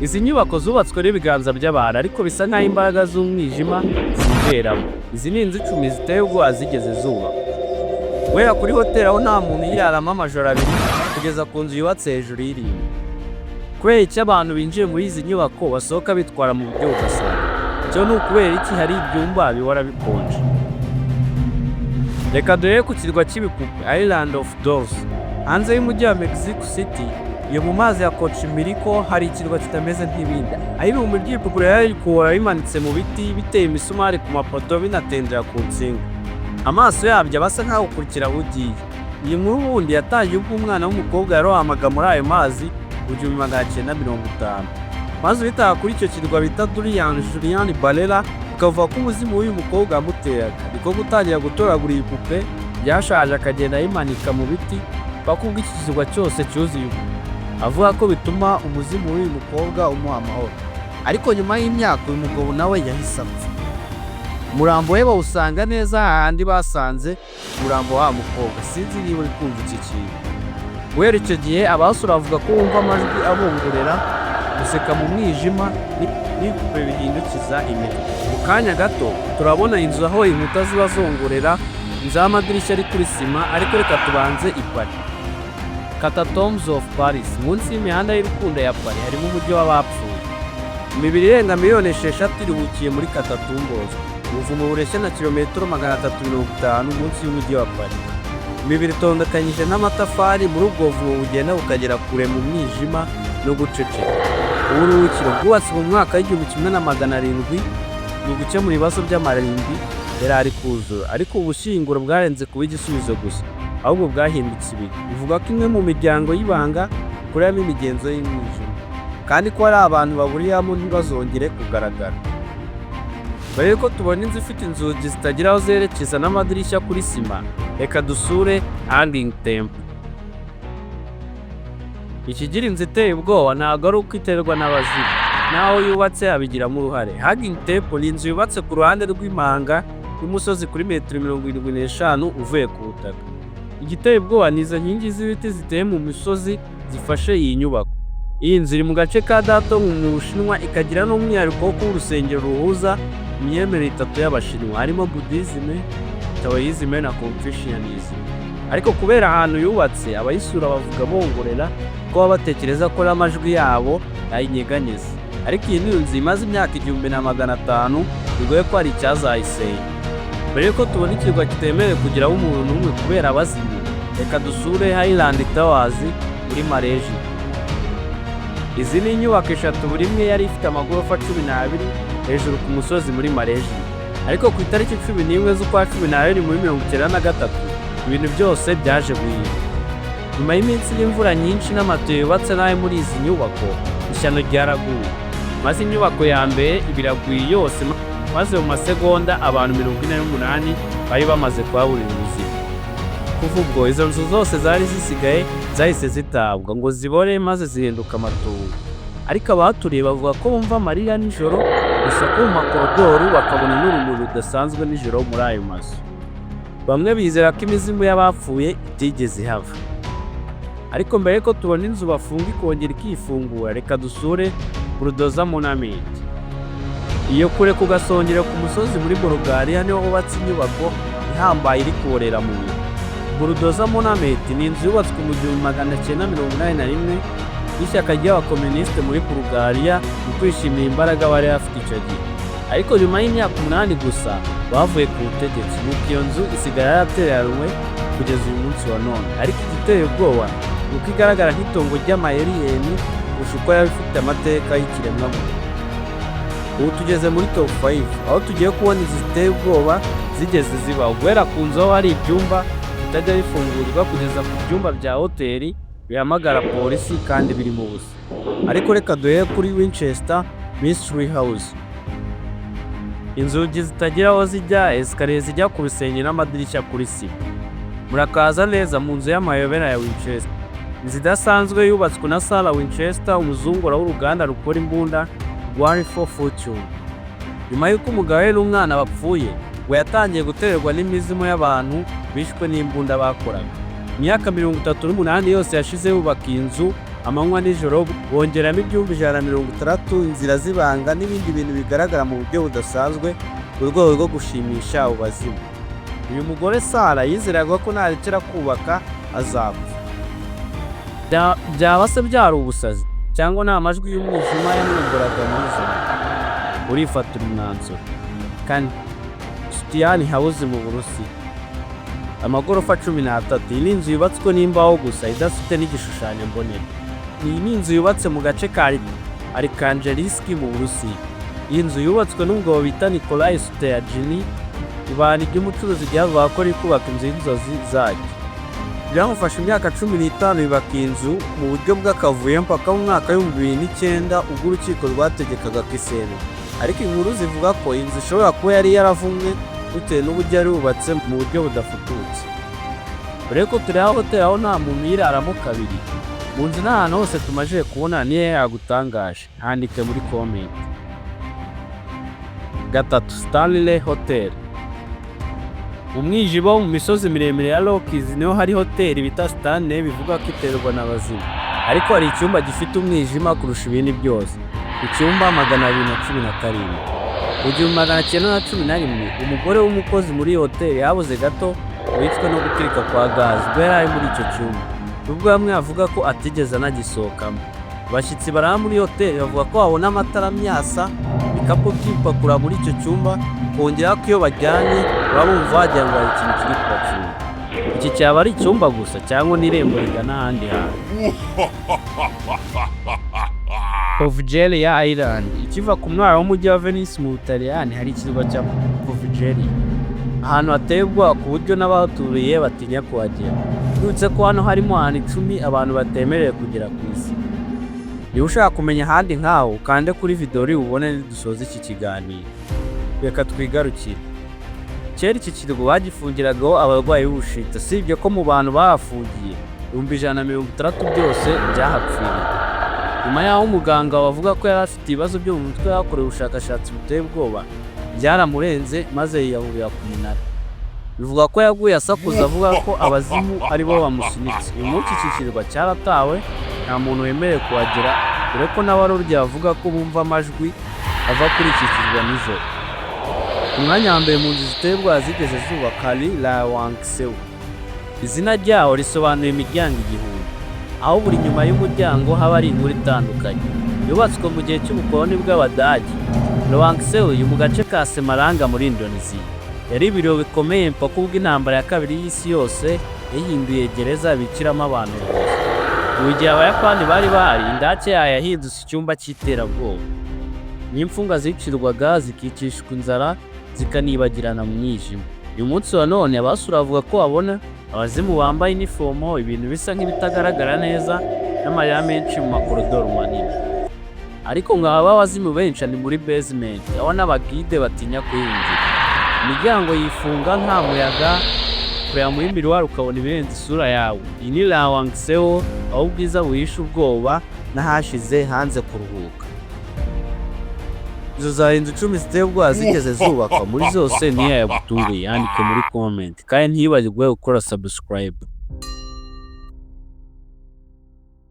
Izi nyubako zubatswe n'ibiganza by'abantu, ariko bisa nk'aho imbaraga z'umwijima ziberamo. Izi ni inzu 10 ziteye ubwoba zigeze zubakwa. Guhera kuri hoteli aho nta muntu uyiraramo amajoro 2, kugeza ku nzu yubatse hejuru y'irimbi. Kubera iki abantu binjiye muri izi nyubako basohoka bitwara mu buryo budasanzwe? Icyo ni ukubera iki hari ibyumba bihora bikonje? Reka duhere ku kirwa cy'ibipupe, Island of Dolls. Hanze y'umujyi wa Mexico City, iyo mu mazi ya Xochimilco, hari ikirwa kitameze nk'ibindi, aho ibihumbi by'ibipupe biba bikura bimanitse mu biti, biteye imisumari ku mapoto, binatendera ku nsinga. Amaso yabyo aba asa nk'aho gukurikira aho ugiye. Iyi nkuru ubundi yatangiye ubwo umwana w'umukobwa yarohamaga muri ayo mazi mu 1950, maze uwitaga kuri icyo kirwa bita Durian Julian Barrera bikavuga ko umuzimu w'uyu mukobwa yamuteraga, niko gutangira gutoragura ibipupe byashaje, akagenda ayimanika mu biti paka ubwo iki kirwa cyose cyuzuye ubu, avuga ko bituma umuzimu w'uyu mukobwa umuha amahoro. Ariko nyuma y'imyaka uyu mugabo nawe yahise apfa, umurambo we bawusanga neza hahandi basanze umurambo wa mukobwa. Sinzi niba uri kumva iki kintu. Guhera icyo gihe, abasura bavuga ko bumva amajwi abongorera, guseka mu mwijima n'ibipupe bihindukiza imitwe. Mu kanya gato turabona inzu aho inkuta ziba zongorera, inzu y'amadirishya ari kuri sima. Ariko reka tubanze i Paris. Catacombs of Paris. Munsi y'imihanda y'urukundo ya Paris harimo umujyi w'abapfuye. Imibiri irenga miliyoni 6 iruhukiye muri Catacombs, ubuvumo bureshya na kilometero 350 munsi y'umujyi wa Paris. Imibiri itondekanyije n'amatafari muri ubwo buvumo bugenda bukagera kure mu mwijima no guceceka. Uburuhukiro bwubatswe mu mwaka w'1700 mu gukemura ibibazo by'amarimbi yari ari kuzura, ariko ubushyinguro bwarenze kuba igisubizo gusa, ahubwo bwahindutse ibigwi. Bivuga ko imwe mu miryango y'ibanga ikoreramo imigenzo y'umwijima, kandi ko hari abantu baburiramo ntibazongere kugaragara. Mbere yuko tubona inzu ifite inzugi zitagira aho zerekeza n'amadirishya kuri sima, reka dusure Hanging Temple. Ikigira inzu iteye ubwoba ntabwo ari uko iterwa n'abazimu, n'aho yubatse abigiramo uruhare. Hanging Temple ni inzu yubatse ku ruhande rw'imanga y'umusozi, kuri metero 75 uvuye ku butaka. Igiteye ubwoba ni izo nkingi z'ibiti ziteye mu misozi zifashe iyi nyubako. Iyi nzu iri mu gace ka Datong mu Bushinwa, ikagira n'umwihariko wo kuba urusengero ruhuza imyemerere itatu y'Abashinwa, harimo Buddhism, Taoism na Confucianism. Ariko kubera ahantu yubatse, abayisura bavuga bongorera ko baba batekereza ko n'amajwi yabo yayinyeganyeza. Ariko iyi ni inzu imaze imyaka 1500, bigoye ko hari icyazayisenya. Mbere yuko tubona ikirwa kitemerewe kugeraho umuntu n'umwe kubera abazimu, reka dusure Highland Towers muri Malaysia. Izi ni inyubako eshatu, buri imwe yari ifite amagorofa 12 hejuru ku musozi muri Malaysia. Ariko ku itariki 11 z'ukwa 12 muri 93, ibintu byose byaje guhinduka. Nyuma y'iminsi y'imvura nyinshi n'amatiyo yubatse nabi muri izi nyubako, ishyano ryaraguye. Maze inyubako ya mbere ibiraguye yose, maze mu masegonda abantu 48 bari bamaze kuhaburira ubuzima. Kuva ubwo, izo nzu zose zari zisigaye zahise zitabwa ngo zibore, maze zihinduka amatongo. Ariko abahaturiye bavuga ko bumva amarira nijoro, urusaku mu makorodoru, bakabona n'urumuri rudasanzwe nijoro muri ayo mazu. Bamwe bizera ko imizimu y'abapfuye itigeze ihava. Ariko mbere yuko tubona inzu bafunga ikongera ikifungura, reka dusure Bulldozer Monument. Iyo kure ku gasongero ku musozi muri Bulgaria niho hubatse inyubako ihambaye iri kuborera mu bihu. Bulldozer Monument ni inzu yubatswe mu 1981 n'ishyaka ry'abakomunisite muri Bulgaria mu kwishimira imbaraga bari bafite icyo gihe. Ariko nyuma y'imyaka 8 gusa bavuye ku butegetsi, nuko iyo nzu isigara yaratereranywe kugeza uyu munsi wa none. Ariko igiteye ubwoba ni uko igaragara nk'itongo ry'ama-alien kurusha uko yaba ifite amateka y'ikiremwamuntu. Ubu tugeze muri top 5, aho tugiye kubona inzu ziteye ubwoba zigeze zibaho, guhera ku nzu aho hari ibyumba bitajya bifungurwa, kugeza ku byumba bya hoteli bihamagara polisi kandi birimo ubusa. Ariko reka duhere kuri Winchester Mystery House. Inzugi zitagira aho zijya, escalier zijya ku rusenge n'amadirishya kuri sima. Murakaza neza mu nzu y'amayobera ya Winchester. Inzu idasanzwe yubatswe na Sarah Winchester, umuzungura w'uruganda rukora imbunda rwa Rifle Fortune. Nyuma y'uko umugabo we n'umwana bapfuye, ngo yatangiye guterwa n'imizimu y'abantu bishwe n'imbunda bakoraga. Imyaka 38 yose yashize yubaka iyi nzu. Amanywa nijoro bongeramo ibyumba 160, inzira z'ibanga n'ibindi bintu bigaragara mu buryo budasanzwe, mu rwego rwo gushimisha abo bazimu. Uyu mugore Sara yizeraga ko narekera kubaka azapfa. Byaba se byari ubusazi, cyangwa ni amajwi y'umwijima yamwunguraga muri zo? Urifatira umwanzuro. 4, Sutiyani House mu Burusiya, amagorofa 13. Iyi ni inzu yubatswe n'imbaho gusa, idafite n'igishushanyo mbonera. Iyi ni inzu yubatse mu gace ka Arkhangelsk mu Burusiya. Iyi nzu yubatswe n'umugabo bita Nikolai Suteyagin. Ibanga ry'umucuruzi ryavuga ko riri kubaka inzu y'inzozi zaryo. Byamufashe imyaka 15 yubaka iyi nzu mu buryo bw'akavuyo, mpaka mu mwaka w'2009 ubwo urukiko rwategekaga ko isenywa. Ariko inkuru zivuga ko iyi nzu ishobora kuba yari yaravumwe bitewe n'uburyo yari yubatse mu buryo budafututse. Mbere yuko tureba hoteli aho nta muntu uyiraramo kabiri mu nzu n'ahantu hose tumajije kubona, niyo yagutangaje, handike muri comment. 3, Stanley Hotel. Mu mwijima wo mu misozi miremire ya Rockies niho hari hoteli bita Stanley, bivuga ko iterwa n'abazimu. Ariko hari icyumba gifite umwijima kurusha ibindi byose, icyumba 217. Mu 1911, umugore w'umukozi muri iyi hoteli yabuze gato wicwe no guturika kwa gazi ubwo yari ari muri icyo cyumba, nubwo bamwe bavuga ko atigeze anagisohokamo. Abashyitsi barara muri hoteli bavuga ko babona amatara amyasa, ibikapu byipakura muri icyo cyumba, kongera ko iyo baryamye baba bumva wagira ngo hari ikintu kiri kubacunga. Iki cyaba ari icyumba gusa, cyangwa n'irembo rigana ahandi hantu? Poveglia Island. Ikiva ku mwaro w'umujyi wa Venice mu Butaliyani hari ikirwa cya Poveglia, ahantu hateye ubwoba ku buryo n'abahaturiye batinya kuhagera. Uretse ko hano harimo ahantu 10 abantu batemerewe kugera ku isi. Niba ushaka kumenya ahandi nkaho, ukande kuri video uri bubone nidusoza iki kiganiro. Reka twigarukire. Kera iki kirwa bagifungiragaho abarwayi b'ubushita, usibye ko mu bantu bahafungiye 160,000 byose byahapfiriye. Nyuma y'aho umuganga bavuga ko yari afite ibibazo byo mu mutwe yakorewe ubushakashatsi buteye ubwoba, byaramurenze maze yiyahurira ku munara. Bivugwa ko yaguye asakuza avuga ko abazimu ari bo bamusunitse. Uyu munsi iki kirwa cyaratawe, nta muntu wemerewe kuhagera, dore ko n'abarobyi bavuga ko bumva amajwi ava kuri iki kirwa nijoro. Ku mwanya wa mbere mu nzu ziteye ubwoba zigeze zubakwa hari Lawang Sewu. Izina ryaho risobanuye imiryango 1000, aho buri nyuma y'umuryango haba hari inkuru itandukanye. Yubatswe mu gihe cy'ubukoloni bw'Abadage. Lawang Sewu iri mu gace ka Semarang muri Indonesia. Yari ibiro bikomeye mpaka ubwo Intambara ya Kabiri y'Isi Yose yahinduye gereza biciramo abantu bose. Mu gihe Abayapani bari bahari, indake yayo yahindutse icyumba cy'iterabwoba. N'imfungwa zicirwaga, zikicishwa inzara, zikanibagirana mu mwijima. Uyu munsi wa none abasura bavuga ko babona abazimu bambaye inifomo, ibintu bisa nk'ibitagaragara neza n'amarira menshi mu makorodoro manini. Ariko ngo aba abazimu benshi ni muri basement, aho n'abagide batinya kuhinjira. Imiryango yifunga nta muyaga, kureba muri miroir ukabona ibirenze isura yawe. Iyi ni Lawang Sewu, aho ubwiza buhisha ubwoba n'ahashize hanze kuruhuka. Izo zari inzu 10 ziteye ubwoba zigeze zubakwa. Muri zose niyo yagutunguye? Yandike muri comment, kandi ntibagirwe gukora subscribe.